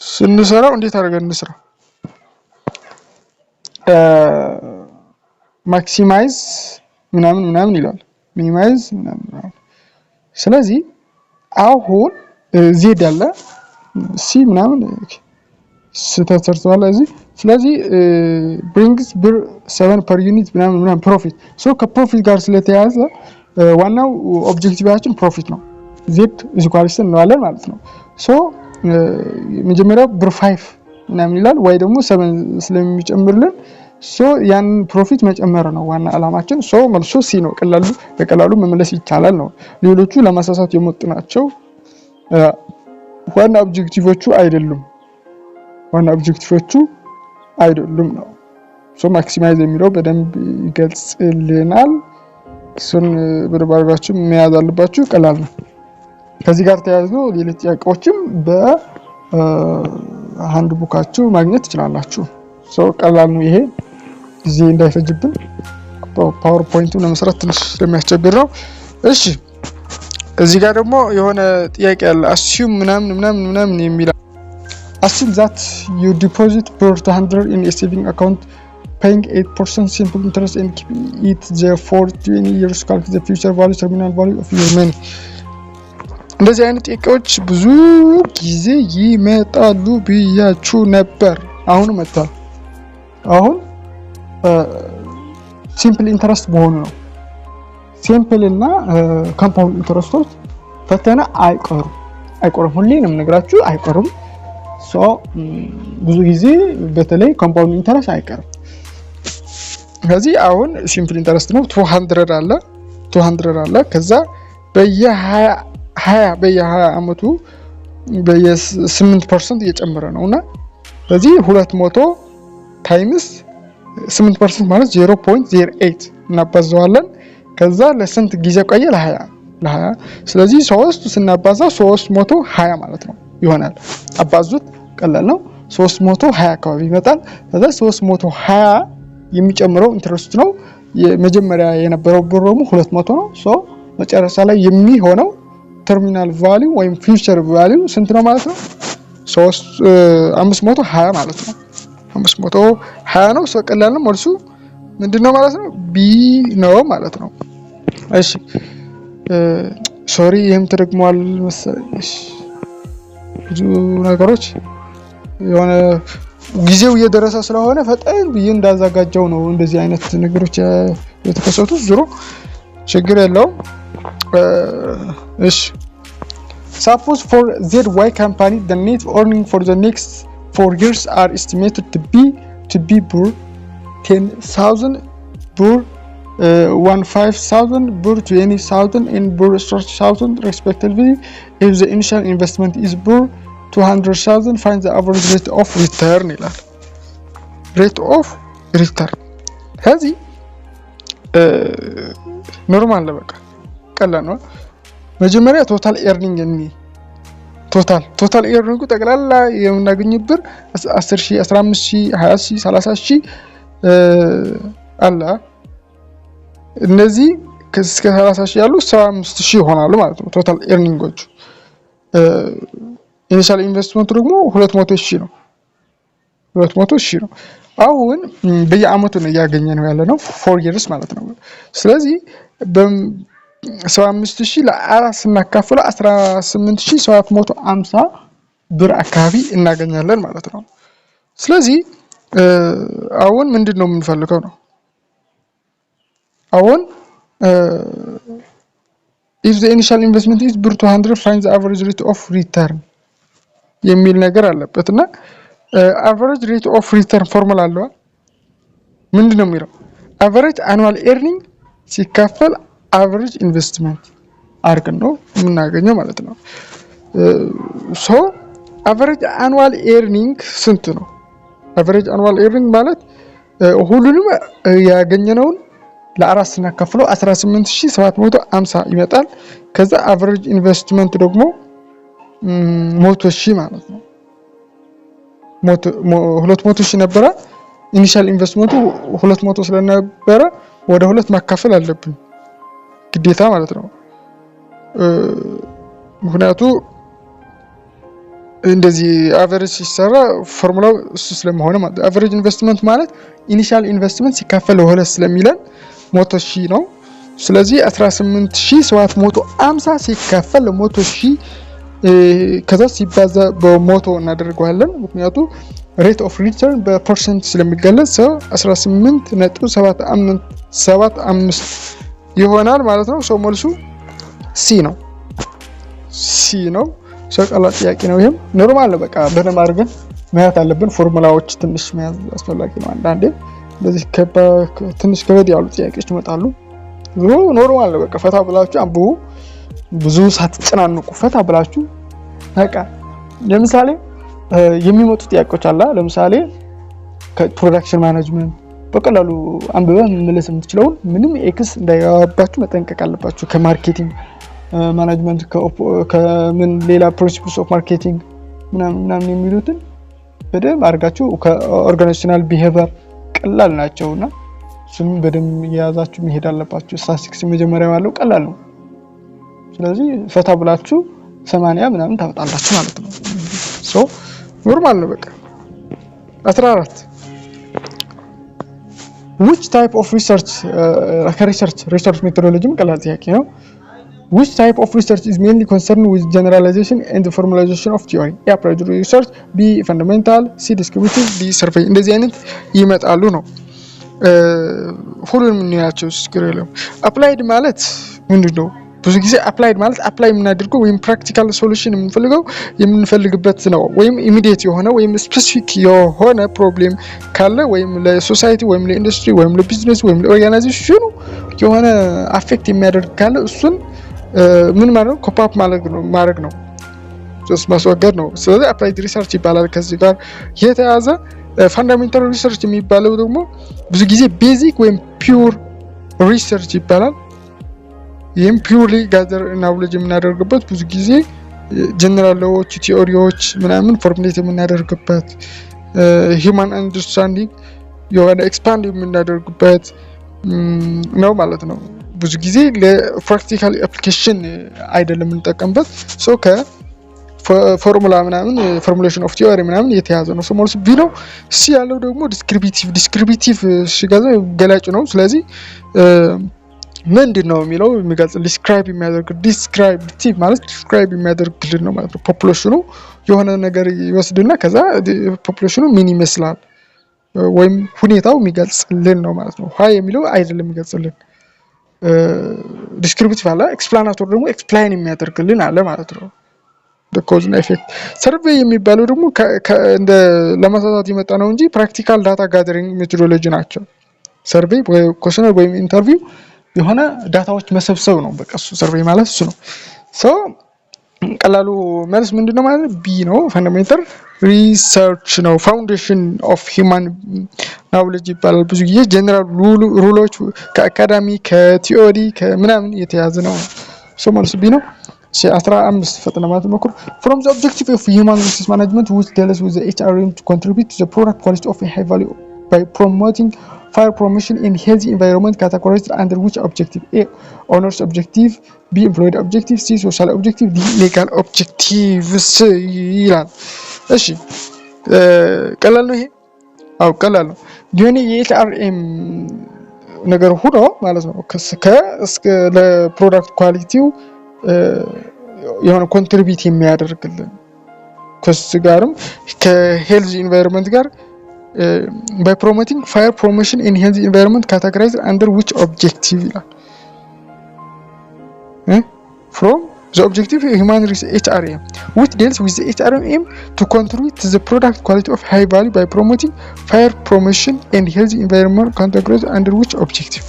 ስንሰራው እንዴት አድርገን እንስራው? Maximize ምናምን ምናምን ይላል፣ minimize ምናምን ምናምን። ስለዚህ አሁን Z አለ፣ C ምናምን ስህተት ሰርተዋል እዚህ። ስለዚህ brings ብር 7 per unit ምናምን ምናምን profit። So ከ profit ጋር ስለተያያዘ ዋናው objective ኣችን profit ነው። Z is equals እንለዋለን ማለት ነው። So መጀመሪያው ብር 5 ምናምን ይላል ወይ ደግሞ 7 ስለሚጨምርልን so ያንን profit መጨመር ነው ዋና አላማችን። So መልሱ C ነው። ቀላሉ በቀላሉ መመለስ ይቻላል ነው። ሌሎቹ ለማሳሳት የመጡ ናቸው። ዋና objective ኦቹ አይደሉም። ዋና objective ኦቹ አይደሉም ነው። So maximize የሚለው በደንብ ይገልጽልናል። እሱን በደንብ አድርጋችሁ መያዝ አለባችሁ። ቀላል ነው። ከዚህ ጋር ተያይዞ ሌሎች ጥያቄዎችም በ handbook ኣችሁ ማግኘት ትችላላችሁ። So ቀላል ነው። ይሄ ጊዜ እንዳይፈጅብን PowerPoint ኡ ለመስራት ትንሽ ስለሚያስቸግር ነው። እሺ፣ እዚህ ጋር ደግሞ የሆነ ጥያቄ አለ። Assume ምናምን ምናምን ምናምን የሚል። Assume that you deposit ብር 200 in a saving account paying 8% simple interest and keep it there for 20 years. Calculate the future value, terminal value of your money። እንደዚህ አይነት ጥያቄዎች ብዙ ጊዜ ይመጣሉ ብያችሁ ነበር። አሁን መጥቷል። አሁን simple interest መሆኑ ነው። Simple እና compound interest ኦች ፈተና አይቀሩም አይቀሩም። ሁሌ ነው የምነግራችሁ፣ አይቀሩም። ብዙ ጊዜ በተለይ compound interest አይቀርም። ከዚህ አሁን simple interest ነው። 200 አለ፣ 200 አለ። ከዛ በየ20 አመቱ በየ8% እየጨመረ ነው እና በዚህ 200 times 8% ማለት 0.08 እናባዘዋለን። ከዛ ለስንት ጊዜ ቆየ? ለ20። ስለዚህ ሶስት ስናባዛ 320 ማለት ነው ይሆናል። አባዙት፣ ቀላል ነው። 320 አካባቢ ይመጣል። ከዛ 320 የሚጨምረው interest ነው። የመጀመሪያ የነበረው ብር ደግሞ 200 ነው። So መጨረሻ ላይ የሚሆነው terminal value ወይም future value ስንት ነው ማለት ነው? 520 ማለት ነው። 520 ነው። So ቀላል ነው። መልሱ ምንድን ነው ማለት ነው? B ነው ማለት ነው። እሺ፣ sorry፣ ይህም ተደግሟል መሰለኝ። ብዙ ነገሮች የሆነ ጊዜው እየደረሰ ስለሆነ ፈጠን ብዬ እንዳዘጋጀው ነው እንደዚህ አይነት ነገሮች የተከሰቱት። ዞሮ ችግር የለውም። እሺ፣ suppose for ZY company, the net earning for the next 4 years are estimated to be ብር 10,000፣ ብር 15,000፣ ብር 20,000 and ብር 30,000 respectively. If the initial investment is ብር 200,000, find the average rate of return ይላል። Rate of return ከዚህ normal ነው፣ በቃ ቀላል ነው። መጀመሪያ total earning እኒ total earning ኡ ጠቅላላ የምናገኘው ብር 10 ሺህ፣ 15 ሺህ፣ 20 ሺህ፣ 30 ሺህ አለ። እነዚህ እስከ 30 ሺህ ያሉ 75 ሺህ ይሆናሉ ማለት ነው total earning ኦቹ። Initial investment ኡ ደግሞ 200 ሺህ ነው። 200 ሺህ ነው። አሁን በየአመቱ ነው እያገኘ ነው ያለ ነው፣ 4 years ማለት ነው። ስለዚህ 75,000 ለአራት ስናካፍለው 18,750 ብር አካባቢ እናገኛለን ማለት ነው። ስለዚህ አሁን ምንድን ነው የምንፈልገው ነው። አሁን if the initial investment is ብር 200, find the average rate of return የሚል ነገር አለበት እና average rate of return formula አለዋ። ምንድን ነው የሚለው? Average annual earning ሲካፈል average ኢንቨስትመንት አድርገን ነው የምናገኘው ማለት ነው። So average annual earning ስንት ነው? Average annual earning ማለት ሁሉንም ያገኘነውን ለአራት ስናካፍለው 18,750 ይመጣል። ከዛ average investment ደግሞ 100,000 ማለት ነው። 200,000 ነበረ፣ initial investment ኡ 200 ስለነበረ ወደ ሁለት ማካፈል አለብን ግዴታ ማለት ነው። ምክንያቱ እንደዚህ average ሲሰራ ፎርሙላው እሱ ስለመሆነ ማለት average investment ማለት initial investment ሲካፈል ለሁለት ስለሚለን 100,000 ነው። ስለዚህ 18,750 ሲካፈል ለ100,000 ከዛ ሲባዛ በ100 እናደርገዋለን። ምክንያቱ rate of return በ percent ስለሚገለጽ so 18.75 ይሆናል ማለት ነው። So መልሱ C ነው። C ነው። So ቀላል ጥያቄ ነው። ይህም normal ነው። በቃ በደንብ አድርገን መያዝ አለብን። ፎርሙላዎች ትንሽ መያዝ አስፈላጊ ነው። አንዳንዴ እንደዚህ ትንሽ ከበድ ያሉ ጥያቄዎች ይመጣሉ። ዞሮ normal ነው። በቃ ፈታ ብላችሁ አንብቡ። ብዙ ሳትጨናንቁ ፈታ ብላችሁ በቃ ለምሳሌ የሚመጡ ጥያቄዎች አለ። ለምሳሌ ከ production management በቀላሉ አንብበህ መመለስ የምትችለውን ምንም X እንዳይገባባችሁ መጠንቀቅ አለባችሁ። ከ marketing management፣ ከምን ሌላ principles of marketing ምናምን ምናምን የሚሉትን በደንብ አድርጋችሁ፣ ከ organizational behavior ቀላል ናቸው እና እሱንም በደንብ የያዛችሁ መሄድ አለባችሁ። ስታቲስቲክስ መጀመሪያ ያለው ቀላል ነው። ስለዚህ ፈታ ብላችሁ 80 ምናምን ታመጣላችሁ ማለት ነው። So normal ነው በቃ። 14፣ which type of research፣ ከ research methodology ም ቀላል ጥያቄ ነው። Which type of research is mainly concerned with generalization and the formalization of theory? A. Applied research፣ B. Fundamental፣ C. Descriptive፣ D. Survey። እንደዚህ አይነት ይመጣሉ ነው። ሁሉንም እንያቸው፣ ችግር የለውም። Applied ማለት ምንድን ነው? ብዙ ጊዜ applied ማለት apply የምናደርገው ወይም practical solution የምንፈልገው የምንፈልግበት ነው። ወይም immediate የሆነ ወይም specific የሆነ problem ካለ ወይም ለ society ወይም ለኢንዱስትሪ ወይም ለቢዝነስ ወይም ለ organization ኑ የሆነ affect የሚያደርግ ካለ እሱን ምን ማለት ነው? Cope up ማድረግ ነው፣ ማስወገድ ነው። ስለዚህ applied research ይባላል። ከዚህ ጋር የተያዘ fundamental research የሚባለው ደግሞ ብዙ ጊዜ basic ወይም pure research ይባላል። ይህም purely gather knowledge የምናደርግበት፣ ብዙ ጊዜ general law ዎች፣ theory ዎች ምናምን formulate የምናደርግበት፣ human understanding የሆነ expand የምናደርግበት ነው ማለት ነው። ብዙ ጊዜ ለ practical application አይደለም የምንጠቀምበት፣ so ከ formula ምናምን formulation of theory ምናምን የተያዘ ነው። So መልሱ B ነው። C ያለው ደግሞ descriptive። Descriptive ሲገዛ ገላጭ ነው። ስለዚህ ምንድን ነው የሚለው የሚገልጽ፣ describe የሚያደርግ፣ descriptive ማለት describe የሚያደርግልን ነው ማለት ነው። Population ኑ የሆነ ነገር ይወስድና ከዛ population ኑ ምን ይመስላል ወይም ሁኔታው የሚገልጽልን ነው ማለት ነው። Why የሚለው አይደለም የሚገልጽልን። Descriptive አለ፣ explanatory ደግሞ explain የሚያደርግልን አለ ማለት ነው። Cause እና effect። Survey የሚባለው ደግሞ እንደ ለማሳሳት የመጣ ነው እንጂ practical data gathering methodology ናቸው። Survey questionnaire ወይም interview የሆነ data ዎች መሰብሰብ ነው። በቃ እሱ survey ማለት እሱ ነው። So ቀላሉ መልስ ምንድን ነው ማለት ነው? B ነው። Fundamental research ነው። Foundation of human knowledge ይባላል። ብዙ ጊዜ general rule ኦች ከ academy፣ ከ theory፣ ከምናምን የተያዘ ነው። So መልሱ B ነው። 15፣ ፈጥነ ማለት ሞክሩ። From the objective of human resource management which deals with HRM to contribute to the product quality of high value by promoting fair promotion in healthy environment categorized under which objective? A. Owner's objective፣ B. Employee objective፣ C. Social objective፣ D. Legal objectives ይላል። እሺ ቀላል ነው ይሄ። አዎ ቀላል ነው። የሆነ የ HRM ነገር ሁኖ ማለት ነው ለ product quality ው የሆነ contribute የሚያደርግልን፣ ከሱ ጋርም ከ health environment ጋር፣ by promoting fair promotion in healthy environment categorized under which objective ይላል። From the objective human HRM which deals with HRM to contribute to the product quality of high value by promoting fair promotion and healthy environment categorized under which objective?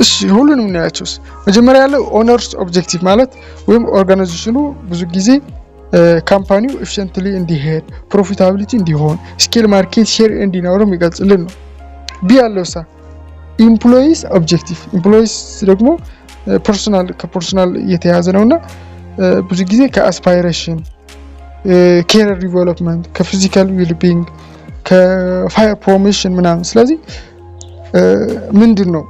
እሺ ሁሉንም እናያቸውስ። መጀመሪያ ያለው owner's objective ማለት ወይም organization ኑ ብዙ ጊዜ company ው efficiently እንዲሄድ፣ profitability እንዲሆን፣ scale market share እንዲኖረው የሚገልጽልን ነው። B ያለው ሳ employees objective። Employees ደግሞ personal፣ ከ personal የተያዘ ነው እና ብዙ ጊዜ ከ aspiration፣ career development፣ ከ physical wellbeing፣ ከ fair promotion ምናምን። ስለዚህ ምንድን ነው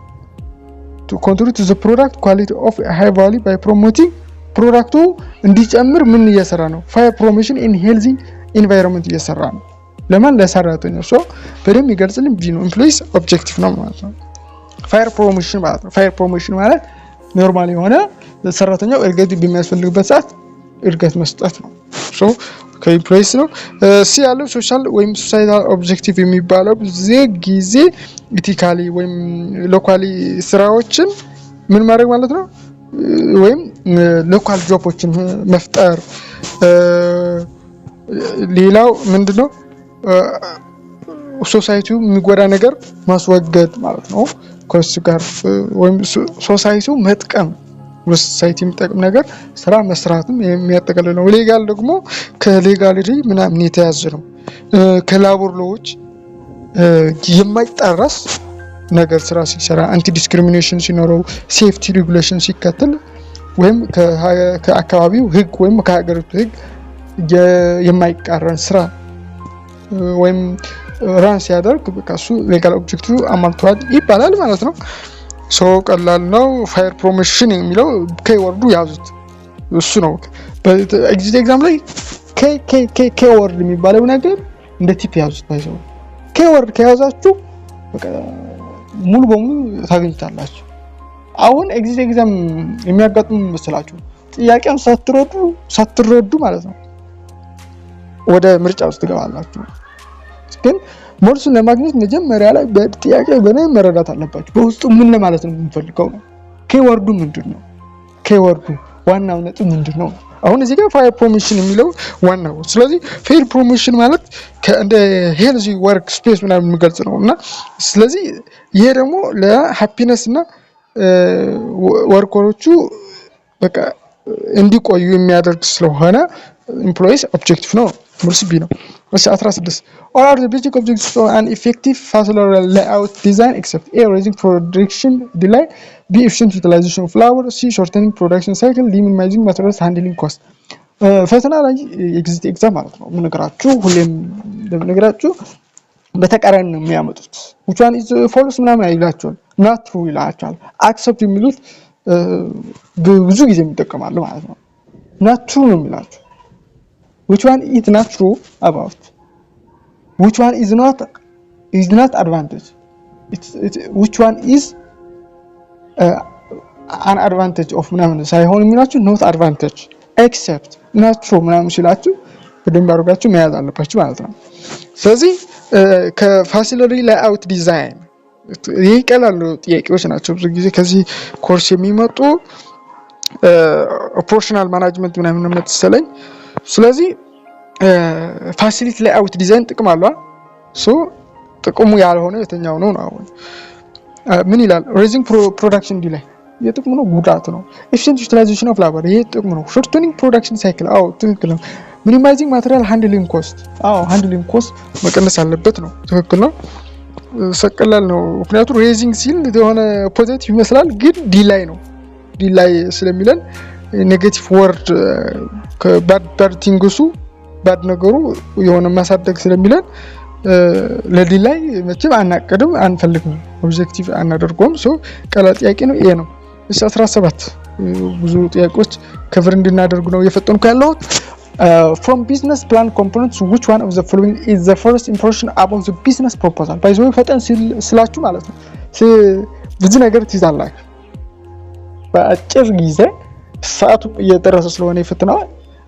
contribute to the product quality of high value by promoting፣ product ኡ እንዲጨምር ምን እየሰራ ነው? Fair promotion in healthy environment እየሰራ ነው። ለማን? ለሰራተኛው። So በደንብ ይገልጽልን B ነው። Employees objective ነው ማለት ነው። Fair promotion ማለት ነው። Fair promotion ማለት normal የሆነ ሰራተኛው እድገት በሚያስፈልግበት ሰዓት እድገት መስጠት ነው። So ከ employees ነው። C ያለው social ወይም societal objective የሚባለው ብዙ ጊዜ ethically ወይም locally ስራዎችን ምን ማድረግ ማለት ነው። ወይም local job ኦችን መፍጠር። ሌላው ምንድነው? Society ው የሚጎዳ ነገር ማስወገድ ማለት ነው። ከሱ ጋር ወይም society ው መጥቀም፣ society የሚጠቅም ነገር ስራ መስራትም የሚያጠቃልል ነው። Legal ደግሞ ከ legality ምናምን የተያዘ ነው። ከ labor law ዎች የማይጣረስ ነገር ስራ ሲሰራ፣ anti discrimination ሲኖረው፣ safety regulation ሲከተል ወይም ከአካባቢው ህግ ወይም ከሀገሪቱ ህግ የማይቃረን ስራ ወይም run ሲያደርግ በቃ እሱ legal objective አሟልተዋል ይባላል ማለት ነው። So ቀላል ነው። Fair promotion የሚለው keyword ኡ ያዙት፣ እሱ ነው። Exit exam ላይ keyword የሚባለው ነገር እንደ tip ያዙት። By the way, keyword ከያዛችሁ ሙሉ በሙሉ ታገኙታላችሁ። አሁን exit exam የሚያጋጥሙ መስላችሁ ጥያቄውን ሳትረዱ ማለት ነው ወደ ምርጫ ውስጥ ትገባላችሁ። ግን መልሱን ለማግኘት መጀመሪያ ላይ በጥያቄ በደንብ መረዳት አለባችሁ። በውስጡ ምን ለማለት ነው የምንፈልገው ነው። Keyword ኡ ምንድን ነው? Keyword ኡ ዋናው ነጥብ ምንድን ነው? አሁን እዚህ ጋር fair promotion የሚለው ዋናው። ስለዚህ fair promotion ማለት እንደ healthy work space ምናምን የሚገልጽ ነው። እና ስለዚህ ይሄ ደግሞ ለ happiness እና worker ኦቹ በቃ እንዲቆዩ የሚያደርግ ስለሆነ employees objective ነው። መልስ B ነው። እሺ፣ 16። All are the basic objectives of an effective facility layout design except: A, raising production delay, B, efficient utilization of labor, C, shortening production cycle, D, minimizing materials handling cost። ፈተና ላይ exit exam ማለት ነው የምነግራችሁ፣ ሁሌም እንደምነግራችሁ በተቃራኒ ነው የሚያመጡት። Which one is false ምናምን አይላቸውም፣ not true ይላቸዋል። Except የሚሉት ብዙ ጊዜ የሚጠቀማሉ ማለት ነው። Not true ነው የሚላቸው። Which one is not true about, which one is not advantage, which one is an advantage of ምናምን ሳይሆን የሚላችሁ not advantage, except, not true ምናምን ሲላችሁ በደንብ አድርጋችሁ መያዝ አለባችሁ ማለት ነው። ስለዚህ ከ facility layout design ይህ ቀላል ጥያቄዎች ናቸው። ብዙ ጊዜ ከዚህ ኮርስ የሚመጡ operational management ምናምን መሰለኝ። ስለዚህ facility layout design ጥቅም አለዋ። So ጥቅሙ ያልሆነ የትኛው ነው ነው? አሁን ምን ይላል? Raising production delay የጥቅሙ ነው ጉዳት ነው። Efficient utilization of labor ይሄ ጥቅሙ ነው። Shortening production cycle አዎ ትክክል ነው። Minimizing material handling cost፣ አዎ handling cost መቀነስ አለበት ነው፣ ትክክል ነው። ቀላል ነው። ምክንያቱም raising ሲል የሆነ positive ይመስላል፣ ግን delay ነው። Delay ስለሚለን negative word፣ bad things ኡ፣ bad ነገሩ የሆነ ማሳደግ ስለሚለን ለ delay መቼም አናቅድም፣ አንፈልግም፣ objective አናደርገውም። So ቀላል ጥያቄ ነው፣ ይሄ ነው። እሺ፣ 17። ብዙ ጥያቄዎች cover እንድናደርጉ ነው እየፈጠንኩ ያለሁት። From business plan components, which one of the following is the first impression about the business proposal? By the way, ፈጠን ስላችሁ ማለት ነው ብዙ ነገር ትይዛላችሁ በአጭር ጊዜ፣ ሰዓቱ እየደረሰ ስለሆነ የፈተናው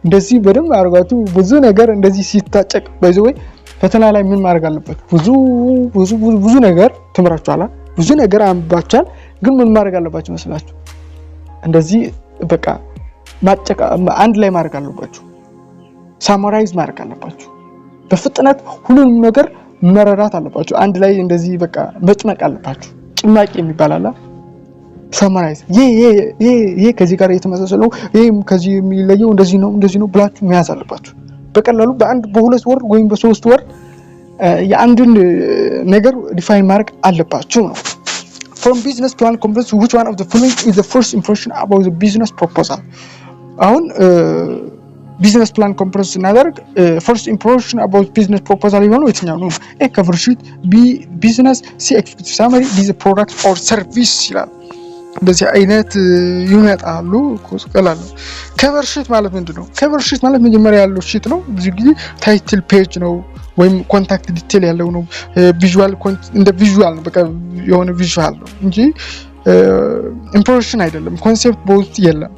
እንደዚህ በደንብ አድርጋችሁ ብዙ ነገር እንደዚህ ሲታጨቅ። By the way, ፈተና ላይ ምን ማድረግ አለበት? ብዙ ብዙ ብዙ ነገር ተምራችኋል፣ ብዙ ነገር አንብባችኋል። ግን ምን ማድረግ አለባችሁ መስላችሁ? እንደዚህ በቃ ማጨቃ አንድ ላይ ማድረግ አለባችሁ። Summarize ማድረግ አለባችሁ። በፍጥነት ሁሉንም ነገር መረዳት አለባችሁ። አንድ ላይ እንደዚህ በቃ መጭመቅ አለባችሁ። ጭማቂ የሚባል አለ። Summarize፣ ይሄ ከዚህ ጋር የተመሳሰለው፣ ይሄም ከዚህ የሚለየው እንደዚህ ነው፣ እንደዚህ ነው ብላችሁ መያዝ አለባችሁ። በቀላሉ በአንድ በሁለት word ወይም በሶስት word የአንድን ነገር define ማድረግ አለባችሁ ነው። From business plan components, which one of the following is the first impression about the business proposal? አሁን business plan component ስናደርግ first impression about business proposal የሆነው የትኛው ነው? A, cover sheet፣ B, business፣ C, executive summary፣ D, product or service ይላል። እንደዚህ አይነት ይመጣሉ። ቀላል ነው። Cover sheet ማለት ምንድን ነው? Cover sheet ማለት መጀመሪያ ያለው sheet ነው። ብዙ ጊዜ title page ነው ወይም contact detail ያለው ነው። Visual፣ እንደ visual ነው። በቃ የሆነ visual ነው እንጂ impression አይደለም። Concept በውስጥ የለም።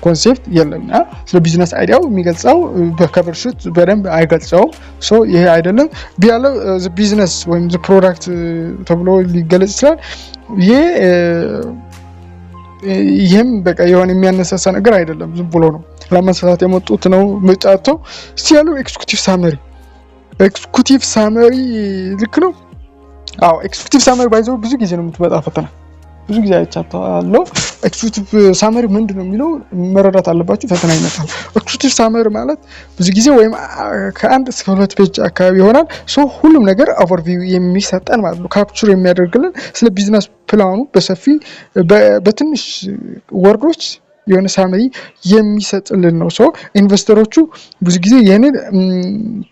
Concept የለም። ስለ business idea ው የሚገልጸው በ cover sheet በደንብ አይገልጸውም። So ይሄ አይደለም። B ያለው ቢዝነስ ወይም product ተብሎ ሊገለጽ ይችላል። ይሄ ይህም በቃ የሆነ የሚያነሳሳ ነገር አይደለም። ዝም ብሎ ነው ለመነሳሳት የመጡት ነው ምርጫቸው። እስቲ ያለው executive summary፣ executive summary ልክ ነው። አዎ፣ executive summary by the way ብዙ ጊዜ ነው የምትመጣ ፈተና፣ ብዙ ጊዜ አይቻለሁ። Executive summary ምንድን ነው የሚለው መረዳት አለባችሁ። ፈተና ይመጣል። Executive summary ማለት ብዙ ጊዜ ወይም ከ1 እስከ 2 page አካባቢ ይሆናል። So ሁሉም ነገር overview የሚሰጠን ማለት ነው። Capture የሚያደርግልን ስለ business plan ኑ በሰፊ በትንሽ word ኦች የሆነ summary የሚሰጥልን ነው። So investor ኦቹ ብዙ ጊዜ ይህንን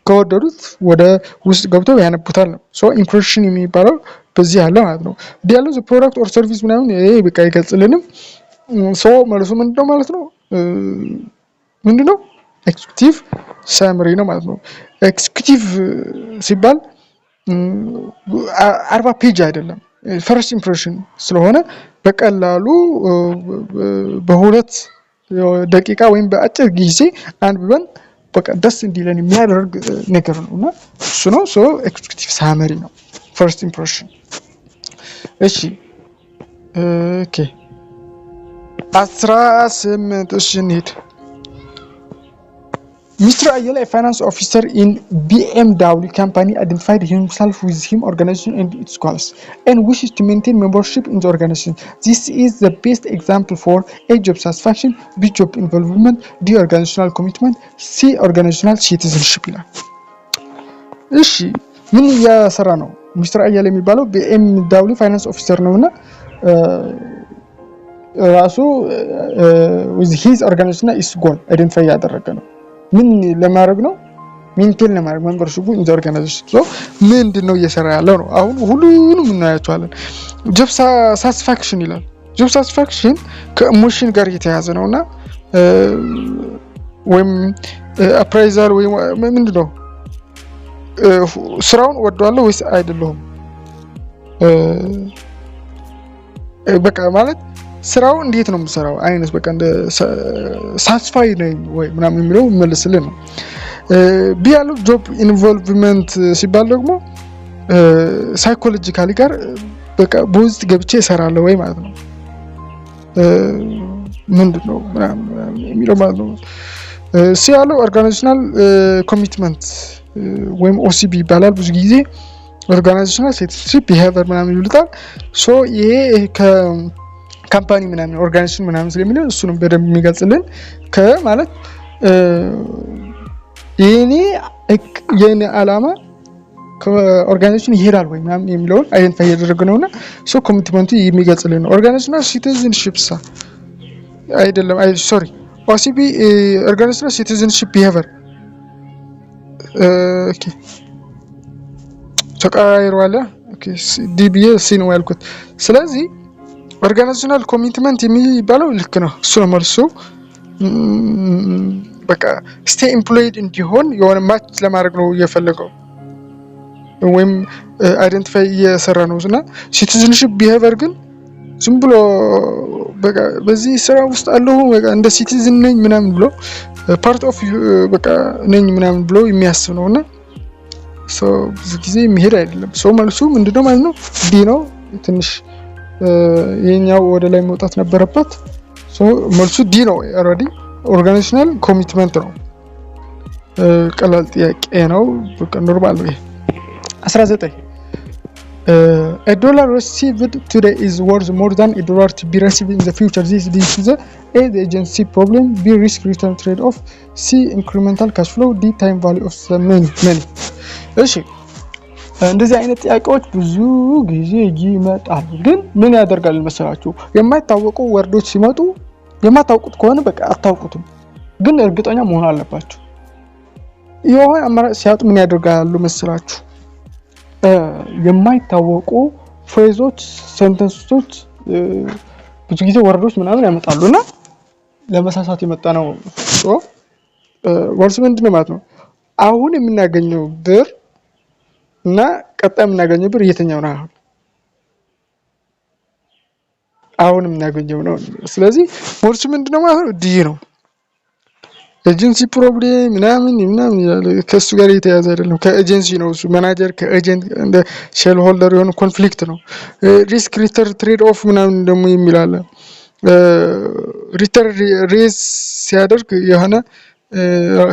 ከወደዱት ወደ ውስጥ ገብተው ያነቡታል ነው። So impression የሚባለው በዚህ ያለ ማለት ነው። እንዲህ ያለው product or service ምናምን ይሄ በቃ አይገልጽልንም። So መልሱ ምንድነው ማለት ነው? ምንድነው? Executive summary ነው ማለት ነው። Executive ሲባል 40 page አይደለም፣ first impression ስለሆነ በቀላሉ በ2 ደቂቃ ወይም በአጭር ጊዜ አንብበን በቃ ደስ እንዲለን የሚያደርግ ነገር ነው እና እሱ ነው። So executive summary ነው first impression። እሺ፣ okay፣ 18። እሺ እንሂድ። ሚስተር አየለ, finance officer in BMW company, identified himself with him organization and its goals and wishes to maintain membership in the organization. This is the best example for A, job satisfaction, B, job involvement, D, organizational commitment, C, organizational citizenship ይላል። እሺ፣ ምን እያሰራ ነው? ሚስተር አየለ የሚባለው BMW finance officer ነው እና ራሱ with his organization its goal identify እያደረገ ነው። ምን ለማድረግ ነው? Maintain ለማድረግ membership ኡ in the organization። ምንድን ነው እየሰራ ያለው ነው። አሁን ሁሉንም እናያቸዋለን። Job satisfaction ይላል። Job satisfaction ከ emotion ጋር የተያያዘ ነው እና ወይም appraisal ወይም ምንድን ነው፣ ስራውን ወደዋለሁ ወይስ አይደለሁም? በቃ ማለት ስራው እንዴት ነው የምሰራው አይነት በቃ እንደ satisfy ነኝ ወይ ምናምን የሚለው መልስልን ነው። B ያለው job involvement ሲባል ደግሞ psychologically ጋር በቃ በውስጥ ገብቼ እሰራለሁ ወይ ማለት ነው። ምንድን ነው ምናምን የሚለው ማለት ነው። C ያለው organizational commitment ወይም OCB ይባላል። ብዙ ጊዜ organizational citizenship behavior ምናምን ይሉታል። So ይሄ ከ company ምናምን organization ምናምን ስለሚለው እሱንም በደንብ የሚገልጽልን ከማለት የኔ ዓላማ ከ organization ይሄዳል ወይ ምናምን የሚለውን identify እያደረገ ነው እና so commitment ኡ የሚገልጽልን ነው። Organizational citizenship ሳ አይደለም፣ sorry፣ OCB organizational citizenship behavior okay ተቀያይሯል። D ብዬ C ነው ያልኩት። ስለዚህ organizational commitment የሚባለው ልክ ነው። እሱ ነው መልሱ። በቃ stay employed እንዲሆን የሆነ match ለማድረግ ነው እየፈለገው ወይም identify እየሰራ ነው እና citizenship behavior ግን ዝም ብሎ በቃ በዚህ ስራ ውስጥ አለሁ፣ በቃ እንደ citizen ነኝ ምናምን ብሎ part of በቃ ነኝ ምናምን ብሎ የሚያስብ ነው እና ብዙ ጊዜ የሚሄድ አይደለም። So መልሱ ምንድነው ማለት ነው? D ነው። ትንሽ ይሄኛው ወደ ላይ መውጣት ነበረበት። መልሱ D ነው። Already organizational commitment ነው። ቀላል ጥያቄ ነው። በቃ normal ነው ይሄ። 19. A dollar received today is worth more than a dollar to be received in the future. This is the A, the agency problem, B, risk return trade off, C, incremental cash flow, D, time value of the money. እሺ፣ እንደዚህ አይነት ጥያቄዎች ብዙ ጊዜ ይመጣሉ። ግን ምን ያደርጋል መሰላችሁ? የማይታወቁ word ኦች ሲመጡ የማታውቁት ከሆነ በቃ አታውቁትም፣ ግን እርግጠኛ መሆን አለባችሁ። የሆነ አማራጭ ሲያጡ ምን ያደርጋሉ መሰላችሁ? የማይታወቁ phrase ኦች፣ sentence ኦች፣ ብዙ ጊዜ word ኦች ምናምን ያመጣሉ እና ለመሳሳት የመጣ ነው። Worth ምንድን ነው ማለት ነው? አሁን የምናገኘው ብር እና ቀጣይ የምናገኘው ብር የትኛው ነው? አሁን የምናገኘው ነው። ስለዚህ መልሱ ምንድን ነው ማለት ነው? D ነው። Agency problem ምናምን ምናምን ይላል። ከእሱ ጋር የተያያዘ አይደለም። ከኤጀንሲ ነው እሱ manager ከ agent እንደ shareholder የሆነ conflict ነው። Risk return trade off ምናምን ደግሞ የሚል አለ። Return raise ሲያደርግ የሆነ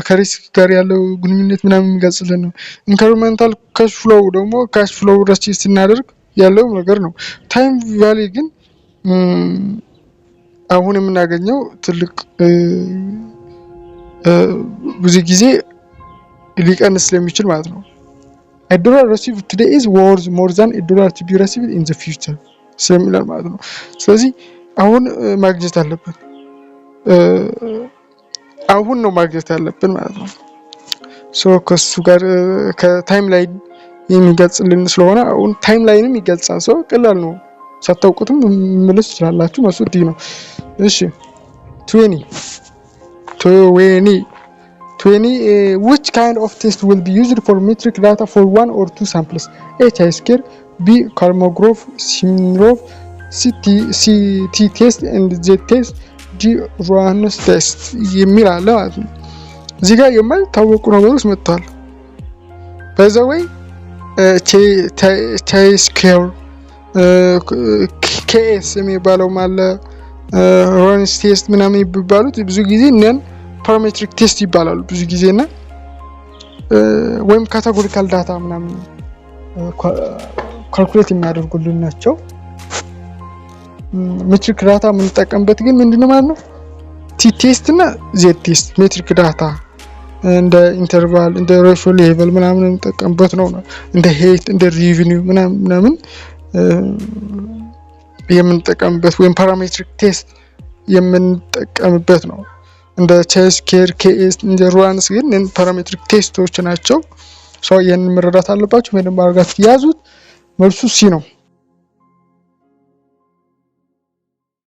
ከ risk ጋር ያለው ግንኙነት ምናምን የሚገልጽልን ነው። Incremental cash flow ደግሞ cash flow receive ስናደርግ ያለው ነገር ነው። Time value ግን አሁን የምናገኘው ትልቅ ብዙ ጊዜ ሊቀንስ ስለሚችል ማለት ነው። "A dollar received today is worth more than a dollar to be received in the future" ስለሚላል ማለት ነው። ስለዚህ አሁን ማግኘት አለብን፣ አሁን ነው ማግኘት ያለብን ማለት ነው። So ከሱ ጋር ከ timeline የሚገልጽልን ስለሆነ አሁን timeline ም ይገልጻል። So ቀላል ነው። ሳታውቁትም መመለስ ትችላላችሁ። መልሱ D ነው። እሺ፣ 20 20 20. Which kind of test will be used for metric data for one or two samples? A, chi square, B, Kolmogorov Smirnov, C, T test and Z test, D, Rosen's test የሚል አለ ማለት ነው። እዚህ ጋር የማይታወቁ ነገሮች መጥተዋል። By the way, chi square፣ KS የሚባለውም አለ፣ Rosen's test ምናምን የሚባሉት ብዙ ጊዜ non parametric test ይባላሉ ብዙ ጊዜ እና ወይም categorical data ምናምን calculate የሚያደርጉልን ናቸው። Metric data የምንጠቀምበት ግን ምንድነው ማለት ነው? T test እና Z test metric data እንደ interval፣ እንደ ratio level ምናምን የምንጠቀምበት ነው። እንደ height፣ እንደ revenue ምናምን ምናምን የምንጠቀምበት ወይም parametric test የምንጠቀምበት ነው። እንደ chi square፣ KS፣ እንደ Rosen's ግን parametric test ኦች ናቸው። So ይህንን መረዳት አለባችሁ። በደንብ አድርጋችሁ ያዙት። መልሱ C ነው።